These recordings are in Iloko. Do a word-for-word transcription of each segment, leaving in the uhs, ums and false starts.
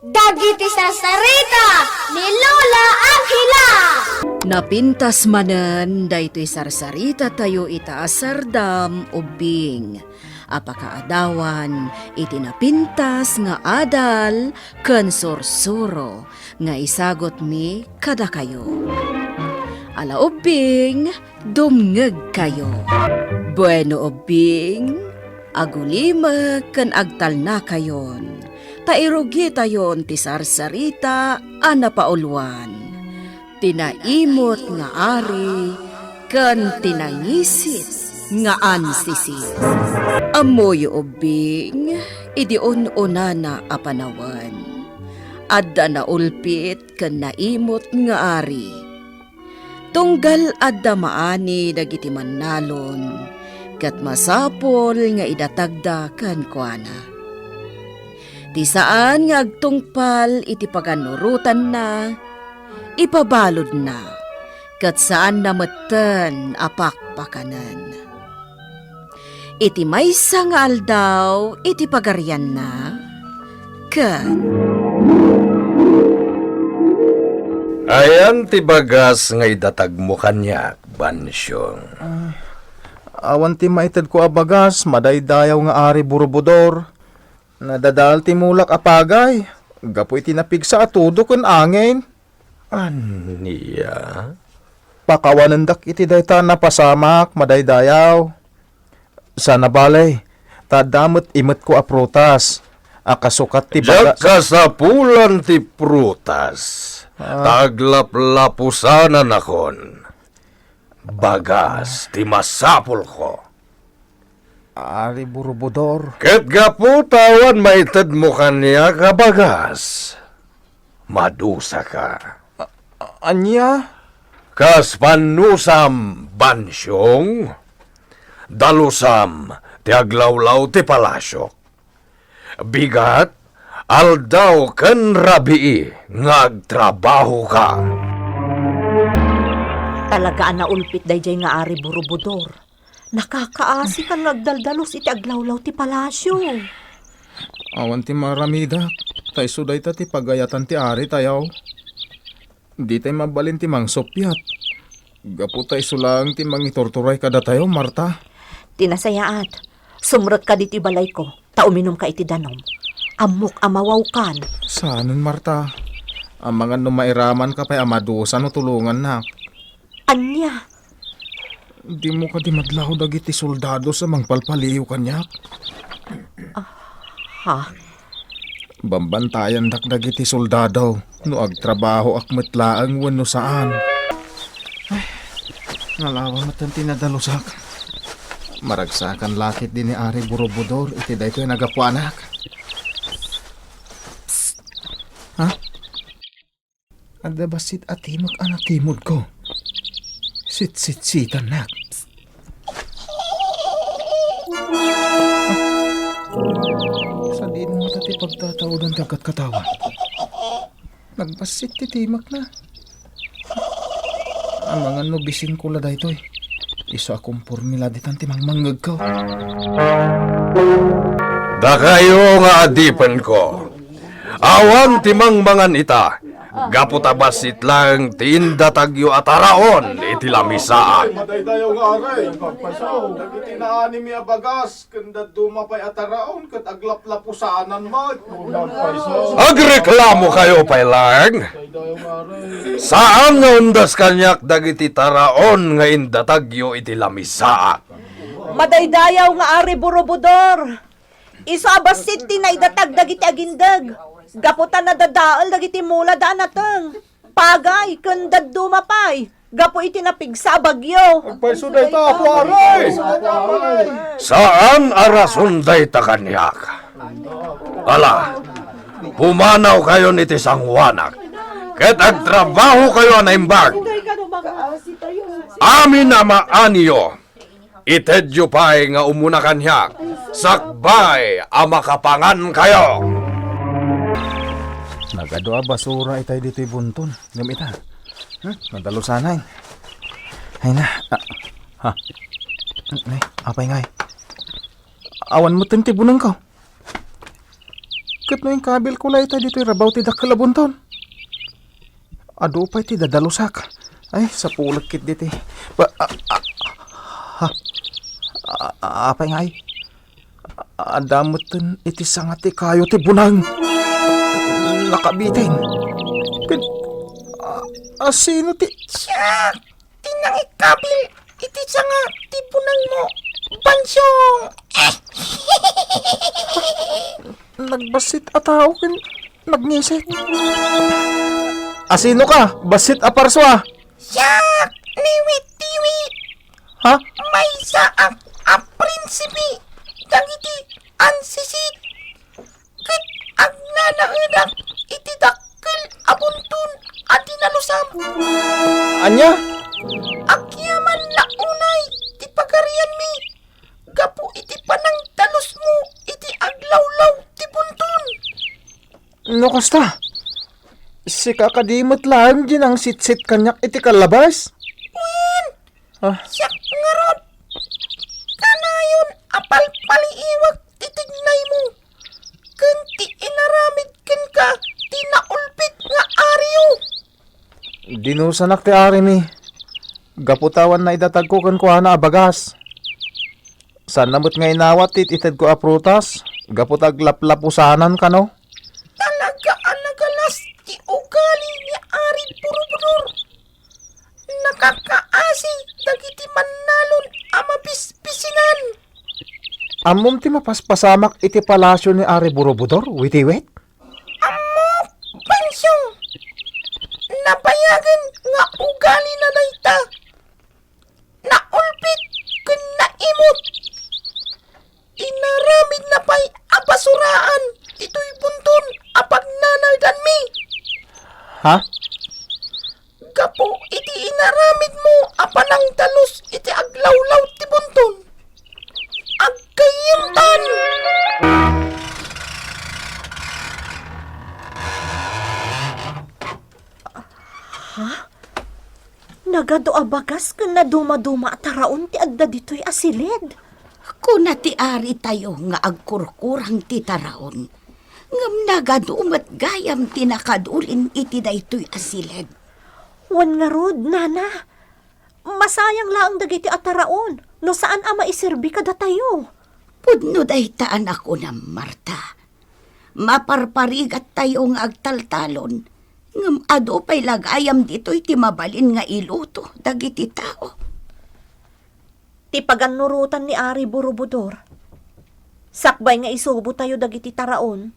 Dagiti sarsarita ni Lola Angela. Napintas manen daytoy sarsarita tayo ita a sardam ubbing a pakaadawan iti napintas nga adal ken sursuro nga isagutmi kadakayo. Ala ubbing, dumngegkayo. Bueno ubbing, agulimek ken agtalnakayon, ta irugitayon ti sarsarita a napauluan, ti naimut nga ari ken ti nangisit nga ansisit. Ammoyo ubbing, idi un-unana a panawen, adda naulpit ken naimut nga ari. Tunggal adda maani dagiti mannalon, ket masapul nga idatagda kenkuana. Ti saan nga agtungpal iti paganurotanna, ipabaludna, ket saanna metten a pakpakanen. Iti maysa nga aldaw iti pagarianna, ken Ayan ti bagas nga idatagmo kaniak, Bansyong. Ah, awan ti maitedko a bagas, madaydayaw nga Ari Burubudor. Nadadael ti mulak a pagay, gapu iti napigsa a tudo ken angin. Ania? Pakawanendak iti dayta a napasamak, madaydayaw. Sana bale, ta adda met imetko a prutas, a kasukat ti Diak baga- kasapulan ti prutas, Ah. ta aglaplapusananakon. Bagas ti masapulko. Ari Burubudor. Ket gapu ta awan maitedmo kaniak a bagas, madusaka. A-, ania? Kas pannusam, Bansyong, dalusam ti aglawlaw ti palasiok. Bigat, aldaw ken rabii nga agtrabahoka. Talaga a naulpit daydiay nga Ari Burubudor. Nakakaasi kan nga agdaldalus iti aglawlaw ti palasio. Awan ti maaramidak, ta isu dayta ti pagayatan ti aritayo. Ditay mabalin ti mangsuppiat. Gapu ta isu laeng ti mangiturturay kadatayo, Marta. Ti nasayaat, sumrekka ditoy balayko, ta uminumka iti danum. Ammok a mawawkan. Saanen, Marta. Amangan no mairamanka pay a madusa no tulongannak. Ania? Dimo kadi madlaw dagiti soldados a mangpalpaliiw kaniak? Ah, ha? Bambantayandak dagiti soldado no agtrabahoak met laeng wenno saan. Ay, nalawa met ti nadalusak. Maragsakan la ketdi ni Ari Burubudor iti daytoy a nagapuanak. Psst! Ha? Adda bassit a timek a natimudko. Sitsitsitannak. Sadino ngata ti pagtataudan ti agkatkatawa? Nagbassit ti timekna. Amangan no bisingko la daytoy. Isu a kumpormi la ditan ti mangmangngegko. Dakayo nga adipenko, awan ti mangmangan ita, gapu ta bassit laeng ti indatagyo a taraon iti lamisaak. Madaydayaw nga Ari, pagpasaw. Dagiti naanimi a bagas, ken dadduma pay a taraon, ket aglaplapusanan met. Agreklamokayo pay laeng? Saan nga undas kaniak dagiti taraon nga indatagyo iti lamisaak. Madaydayaw nga Ari Burubudor, isu a bassit ti naidatag dagiti agindeg, gapu ta nadadael dagiti mulada a nateng, pagay, ken dadduma pay, gapu iti napigsa a bagyo. Agpayso dayta, Apo Ari! Saan a rason dayta kaniak. Ala, pumanawkayon iti sangoanak, ket agtrabahokayo a naimbag. Amin a maaniyo, itedyo pay nga umuna kaniak, sakbay a makapangankayo. Nagadu a basura itay ditoy bunton. Ngem ita, hmm, nadalusanay. Ay na, ah, ha. Hmm, ay, apay ngay? Awan metten ti bunengko. Ket no inkabilko la ita ditoy rabaw ti dakkel a bunton, adu pay ti dadalusak. Ay, sapulek ketdi ti, ba, a, a, ha? A, a, apay ngay? Adda metten iti sanga ti kayo ti bunang. Nakabiten. Ket, a, a, sino ti Siak ti nangikabil iti sanga ti bunangmo, Bansong. Nagbassit a tao ken nagngisit. A, sino ka? Bassit a parsua. Siak ni Wit-iwit. Ha? Maysaak a prinsipe dagiti ansisit. Ket agnanaedak iti dakkel a bunton a dinalusam. Ania? Agyaman la unay ti pagarianmi gapu iti panangdalusmo iti aglawlaw ti bunton. No kasta, sika kadi met laeng ti nangsitsit kaniak iti kallabas? Wen, Ah. Siak ngarud. Kanayon a palpaliiwak ti tignaymo ken ti inaramid kenka ti naulbit nga ario. Dinusanak ti arimi. Gapu ta awan naidatagko kenkuana a bagas. Saanna met nga inawat ti itedko a prutas, gapu ta aglaplapusanan kano. Talaga a nagalas ti ugali ni Ari Burubudor. Nakakaasi dagiti mannalon a mabisbisinan. Ammom ti mapaspasamak iti palasio ni Ari Burubudor, Witiwit? Ammok, Bansong. Nabayagen nga ugalina dayta. Naulbit ken naimut. Inaramidna pay a basuraan ditoy bunton a pagnanaedanmi. Ha? Gapu iti inaramidmo a panangdalus iti aglawlaw ti bunton, aggayyemtan! Ha? Nagadu a bagas ken nadumaduma a taraon ti adda ditoy a siled. Kuna ti aritayo nga agkurkurang ti taraon, ngem nagadu met gayam ti nakadulin iti daytoy a siled. Wen ngarud, nana, masayang laeng dagiti a taraon no saan a maiserbi kadatayo. Pudno dayta a nakunam, Marta. Maparparigattayo nga agtaltalon, ngem adu pay la gayam ditoy ti mabalin nga iluto dagiti tao. Ti pagannurotan ni Ari Burubudor, sakbay nga isubotayo dagiti taraon,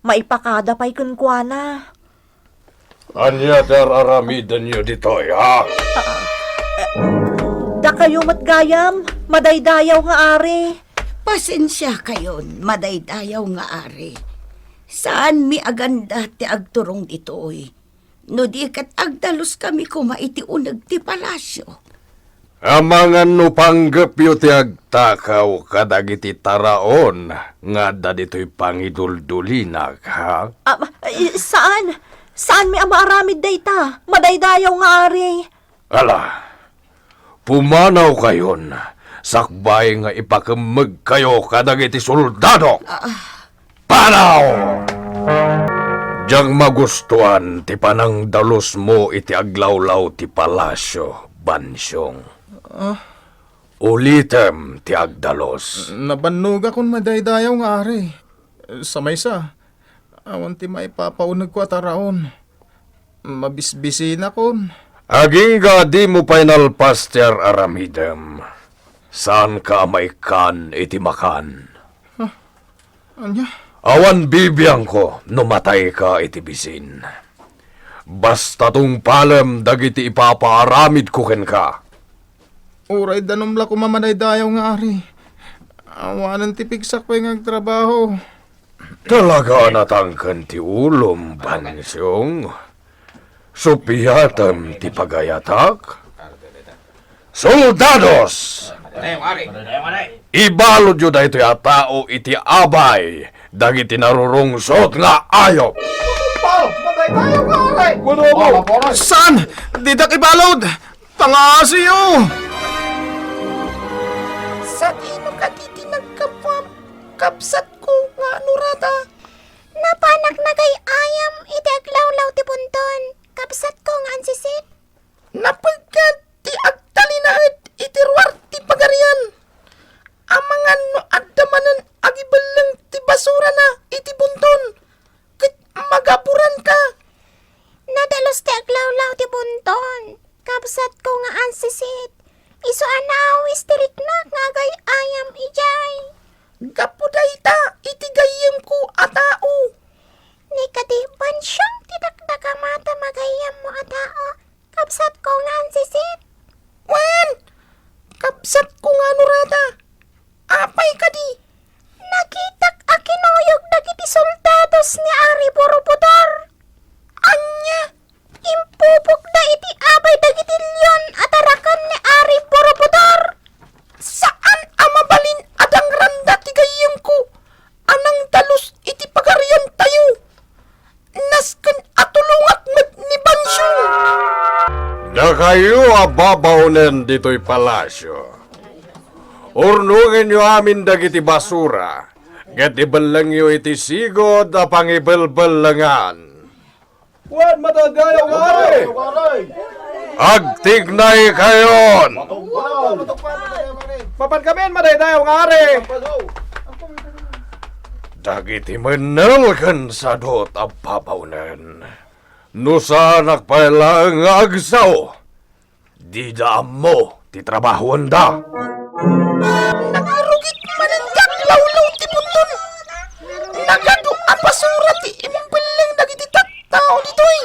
maipakada pay kenkuana. Ania ti ar-aramidenyo ditoy, ha? Dakayo met gayam, madaydayaw nga ari. Pasensiakayon, madaydayaw nga ari. Saanmi a ganda ti agturong ditoy. No di ket agdaluskami koma iti uneg ti palasio. Amangan no panggepyo ti agtakaw kadagiti taraon nga adda ditoy pangiduldulinak, ha? Ah, eh, saan? Saanmi a maaramid dayta? Madaydayaw nga ari. Ala, pumanawkayon, sakbay nga ipakemmegkayo kadagiti soldado. Ah. Panaw! Diak magustuan ti panangdalusmo iti aglawlaw ti palasio, Bansong. Ah. Ulitem ti agdalus. Nabannogakon madaydayaw nga ari. Sa maysa, awan ti maipapaunegko a taraon. Mabisbisinakon. Agingga dimo pay nalpas ti ar-aramidem. Saanka a maikkan iti makan. Huh? Ania? Awan bibiangko no matayka iti bisin. Basta tungpalem dagiti ipapaaramidko kenka. Uray danum la koma madaydayaw nga ari. Awanen ti pigsak pay nga agtrabaho. Talaga a natangken ti ulom, Bansong. Supiatem ti pagayatak. Soldados! Ibaludyo daytoy a tao iti abay dagiti narurungsot nga ayop. Saan! Didak ibalud! Tangaasiyo! Sadino kadi ti naggapuam, kabsatko nga anurata? basurana iti bunton ket magaburanka. Nadalus ti aglawlaw ti bunton, kabsatko nga ansisit. Isu a naawis ti riknak nga agay-ayam idiay. Gapu dayta iti gayyemko a tao. Ni kadi Bansiong ti dakdakama ta magayyemmo a tao, kabsatko nga ansisit. Wen, kabsatko nga anurata. Apay kadi? Nakitak a kinuyog dagiti soldados ni Ari Borobudur. Ania? Impupokda iti abay dagiti leon a taraken ni Ari Borobudur. Saan a mabalin a dangranda ti gayyemko a nangdalus iti pagariantayo. Nasken a tulongak met ni Bansiong. Dakayo a babaonen ditoy palasio, urnongenyo amin dagiti basura, ket ibellengyo iti sigud a pangibelbellengan. Wen, madaydayaw nga ari! Agtignaykayon! Mapan kami, madaydayaw nga ari! Dagiti mennel ken sadot a babaonen, no saanak pay laeng nga agsao, dida ammo ti trabahuenda. Nagrugit manen ti aglawlaw ti bunton. Nagadu a basura ti imbelleng dagiti tattao ditoy.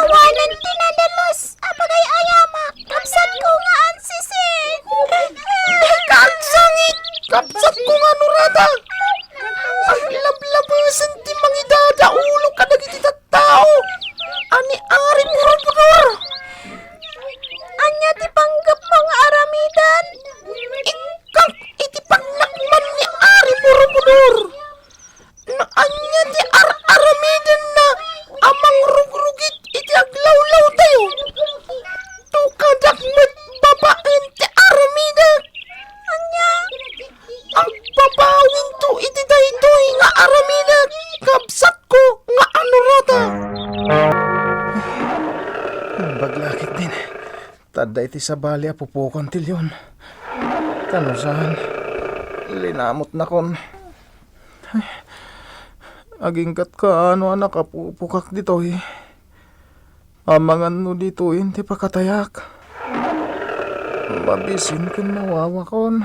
Awanen ti nadalus a pagay-ayamak, kabsatko nga ansisit. Kaagsangit, kabsatko nga anurata. Aglablabesen ti mangidadaulo kadagiti tattao. A ni Ari Borobudur. Ania ti panggepmo nga aramiden? Ikkak iti pangnakman ni Ari Borobudur. No ania ti ar-aramidenna a mangrugrugit iti aglawlawtayo, tukadak met babaen ti aramidak. Ania? Agbabawinto iti daytoy nga aramidek, kabsatko nga anurata. Naimbag la ketdin, ta adda iti sabali a pupukan ti leon. Ta no saan, linamutnakon. Agingga't kaano a nakapupukak ditoy. Amangan no ditoyen ti pakatayak. Mabisin ken nawawakon.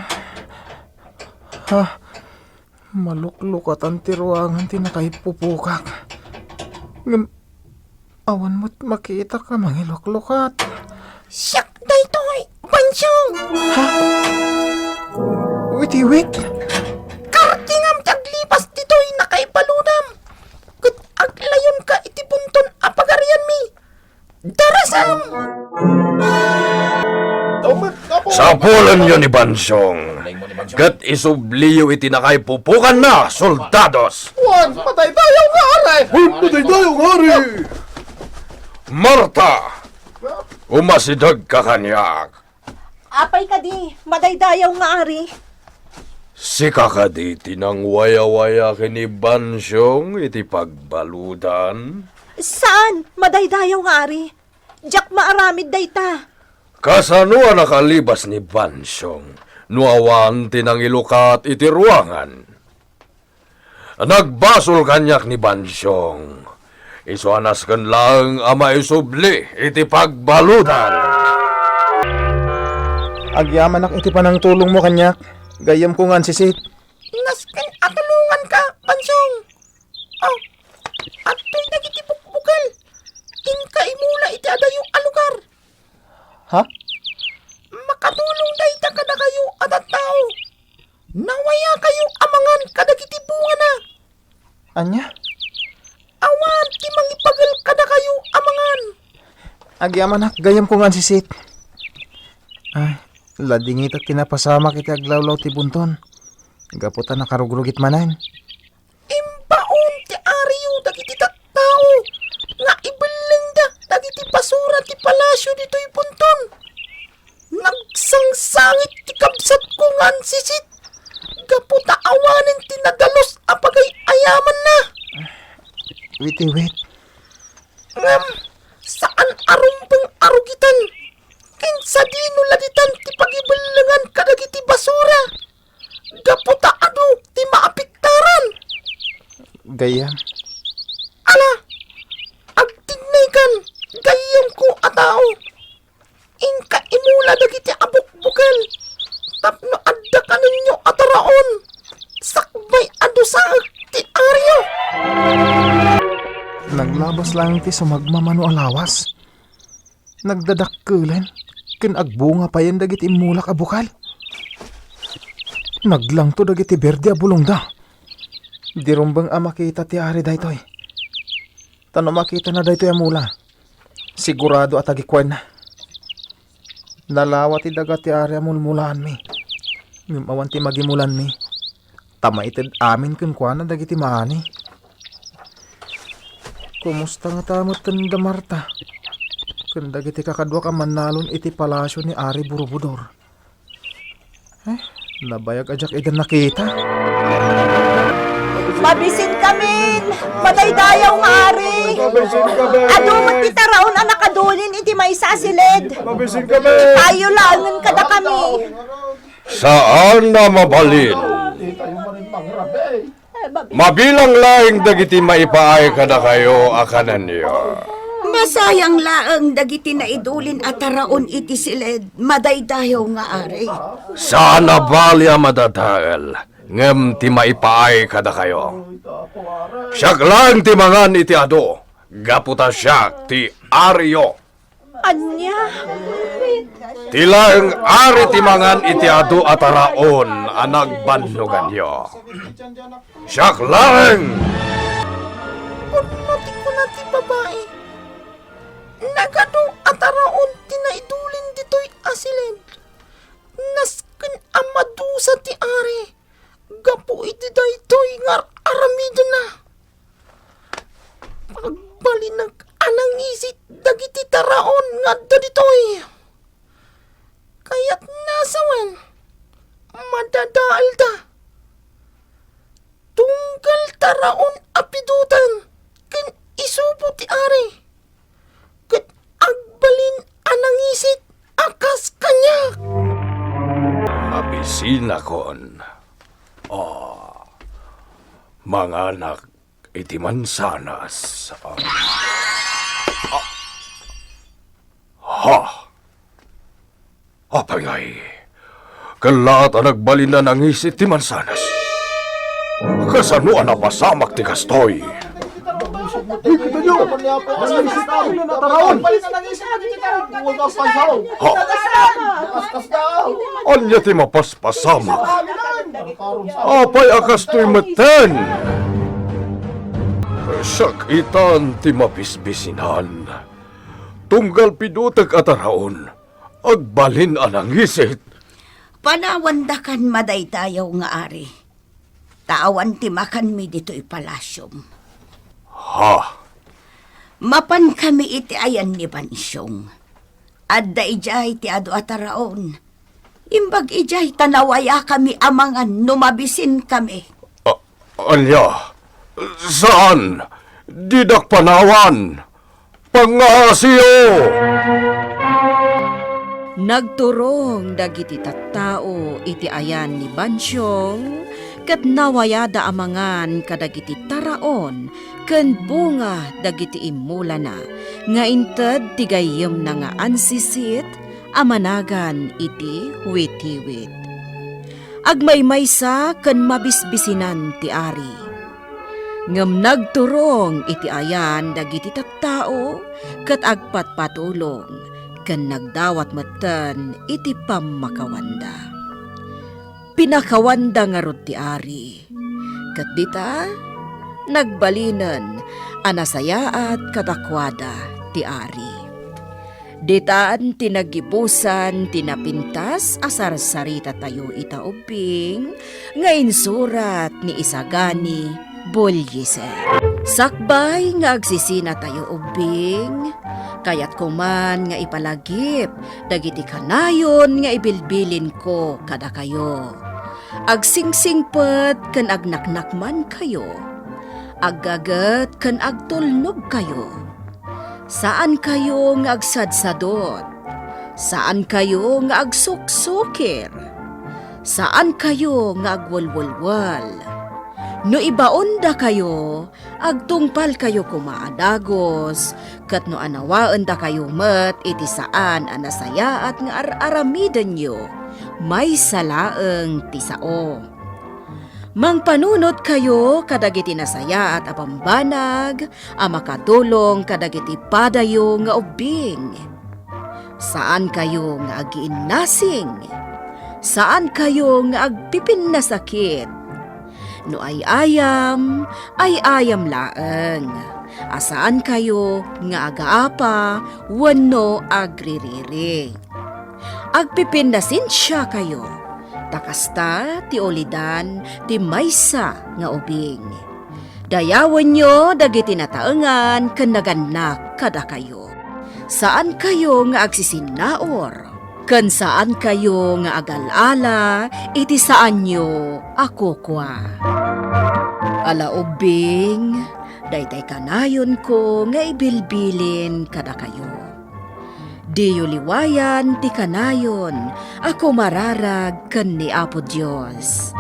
Ha? Maluklukatan ti ruangan ti nakaipupukak. Ngem awan met makitak a mangiluklukat. Siak daytoy, Bansiong! Ha? Witiwit? Kartingam ti aglipas ditoy nakaibaludam. Ket aglayonka iti bunton a pagarianmi. Darasam! Sapulenyo ni Bansiong, ket isubliyo iti nakaipupukanna, soldados! Wen, madaydayaw nga ari! Wen, madaydayaw nga ari! Marta, umasidegka kaniak. Apay kadi, madaydayaw nga ari? Sika kadi ti nangwayawaya ken ni Bansiong iti pagbaludan? Saan, madaydayaw nga ari. Diak maaramid dayta. Kasano a nakalibas ni Bansiong no awan ti nangilukat iti ruangan? Nagbasol kaniak ni Bansiong. Isu a nasken laeng a maisubli iti pagbaludan. Agyamanak iti panangtulongmo kaniak, gayyemko nga ansisit. Nasken a tulonganka, Bansiong. Oh, adtoy dagiti bukbukel. Inka imula iti adayo a lugar. Ha? Makatulong dayta kadakayo a tattao. Nawayakayo a mangan kadagiti bungana. Ania? Awan ti mangibagel kadakayo a mangan. Agyamanak, gayyemko nga ansisit. Ay, ladingitak ti napasamak iti aglawlaw ti bunton. Gapu ta nakarugrugit manen. Imbaon ti ariyo dagiti tattao nga ibellengda dagiti basura ti palasio ditoy bunton. Nagsangsangit ti kabsatko nga ansisit gapu ta awanen ti nadalus a pagay-ayamanna. Witiwit. Ngem, saan a rumbeng a rugitan. Ken sadino la ditan ti pagibellengan kadagiti basura? Gapu ta adu ti maapektaran. gayyem. Ala, agtinnaykan, gayyemko a tao. Inka imula dagiti abukbukel tapno adda kanenyo a taraon sakbay a dusaek ti ario. Naglabas laeng ti sumagmamano a lawas. Nagdadakkelen ken agbunga payen dagiti immulak a bukal. Naglangto dagiti berde a bulongda. Di rumbeng a makita ti ari daytoy. Ta no makitana daytoy a mula, sigurado a tagikuenna. Nalawa ti daga ti ari a mulmulaanmi. Ngem awan ti magimulanmi. Ta maited amin kenkuana dagiti maani. Kumusta ngata metten da Marta ken dagiti kakaduak a mannalon iti palasio ni Ari Burubudor? Eh, nabayag a diak ida nakita. Mabisinkamin! Madaydayaw nga ari! Adu met ti taraon a nakadulin iti maysa a siled. Mabisinkamin! Kayo laengen kadakami. Saan a mabalin. Mabilang laeng dagiti maipaay kadakayo a kanenyo. Masayang laeng dagiti naidulin a taraon iti siled, madaydayaw nga ari. Saan a bali a madadael, ngem ti maipaay kadakayo. Siak laeng ti mangan iti adu, gapu ta siak ti ario. Ania? Ti laeng ari ti mangan iti adu a taraon a nagbannoganyo. Siak laeng! Pudno ti kuna ti babai. Nagadu a taraon ti naidulin ditoy a siled. Nasken a madusa ti ari gapu iti daytoy nga ar-aramidenna. Pagbalinek a nangisit dagiti taraon nga adda ditoy. Kayatna a sawen, madadaelda. Tunggal taraon a pidoten ken isubo ti ari, ket agbalin a nangisit a kas kaniak. Mabisinakon. Ah, manganak iti mansanas. Ah. Ah. Ha? Apay ngay? Kella ta nagbalin a nangisit ti mansanas. Kasano a napasamak ti kastoy? Kitayo! Nangisit ti mansanas. Ha? Ania ti mapaspasamak? Apay a kastoy metten? Siak itan ti mabisbisinan. Tunggal pidotek a taraon, agbalin a nangisit. Panawandakan madaydayaw nga ari, ta awan ti makanmi ditoy palasiom. Ha? Mapankami iti ayan ni Bansiong. Adda idiay ti adu a taraon. Imbag idiay ta nawayakami a mangan no mabisinkami. A-, ania? Saan? Didak panawan. Pangngaasiyo! Nagturong dagiti tattao iti ayan ni Bansiong ket nawayada a mangan kadagiti taraon ken bunga dagiti immulana nga inted ti gayyemna nga ansisit a managan iti withiwit. Agmaymaysa ken mabisbisinan ti ari. Ngem nagturong iti ayan dagiti tattao ket agpatpatulong ken nagdawat metten iti pammakawanda. Pinakawanda ngarud ti ari, ket dita, nagbalinen a nasayaat kadakuada ti ari. Ditan ti nagibusan ti napintas a sarsarita tayo ita ubbing nga insurat ni Isagani Bullieser. Sakbay nga agsisina tayo ubbing, kayatko man nga ipalagip dagiti kanayon nga ibilbilinko kadakayo. Agsingsingpet ken agnaknakmankayo. Aggaget ken agtulnogkayo. Saankayo nga agsadsadot. Saankayo nga agsuksukir. Saankayo nga agwelwelwel. No ibaondakayo, agtungpalkayo koma a dagus, ket no anawaendakayo met iti saan a nasayaat nga ar-aramidenyo, maysa laeng ti sao. Mangpanunotkayo kadagiti nasayaat a bambanag a makatulong kadagiti padayo nga ubbing. Saankayo nga agiinnasing. Saankayo nga agpipinnasakit. No ay-ayam, ay-ayam laeng. A saankayo nga agaapa wenno agririri. Agpipinnasensiakayo, ta kasta ti ulidan ti maysa nga ubing. Dayawenyo dagiti nataengan ken nagannak kadakayo. Saankayo nga agsisinnaur, ken saankayo nga agal-ala iti saanyo a kukua. Ala ubbing, daytay kanayonko nga ibilbilin kadakayo. Diyo liwayan ti kanayon a kumararag ken ni Apo Dios.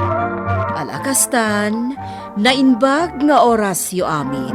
Ala kastan, naimbag nga orasyo amin.